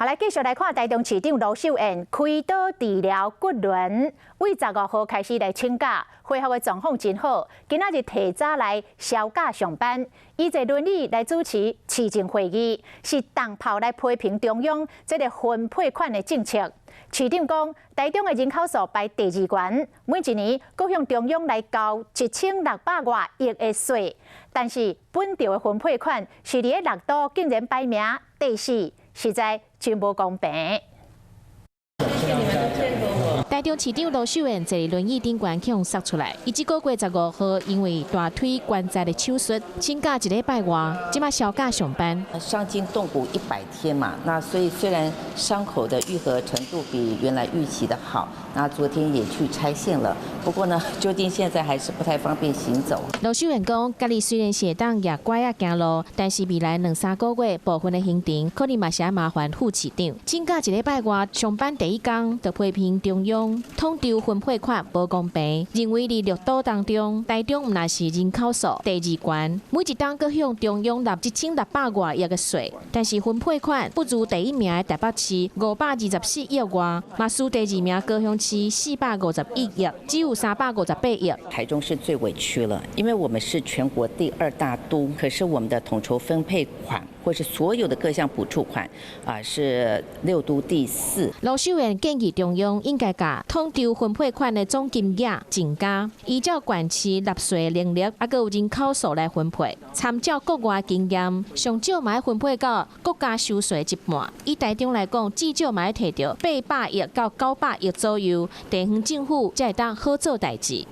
好，來繼續來看台中市長盧秀燕開刀治療骨輪，對15號開始來請假，恢復的狀況真好。今仔日提早來銷假上班，伊坐輪椅來主持市政會議，是重炮來批評中央這个分配款的政策。市長講，台中的人口數排第二懸，每一年閣向中央來交1600外億的稅，但是分著的分配款是佇咧六都竟然排名第四，實在真無公平。台中市長盧秀燕坐輪椅頂懸予捒出來，伊這个月15號因為大腿關節的手術，請假一禮拜外，這馬銷假上班。傷筋動骨100天嘛，那所以雖然傷口的愈合程度比原來預期的好，那昨天也去拆線了，不過呢，究竟現在還是不太方便行走。盧秀燕講，家己雖然是會當攑拐仔行路，但是未來兩三個月部分的行程可能嘛是愛麻煩副市長。請假一禮拜外，上班第一工就批評中央統籌分配款無公平，認為佇六都當中，台中毋但是人口數第二懸，每一冬閣向中央納1600外億的稅，但是分配款不如第一名的台北市524億外，嘛輸第二名高雄市451億，只有358億。台中市最委屈了，因為我們是全國第二大都，可是我們的統籌分配款或是所有的各項補助款啊，是六都第四。盧秀燕建議中央應該共統籌分配款的總金額增加，依照縣市納稅能力，猶閣有人口數來分配。參照國外經驗，上少嘛愛分配到國家收稅一半。以台中來講，至少嘛愛提著800億到900億左右，地方政府才會當好做代誌。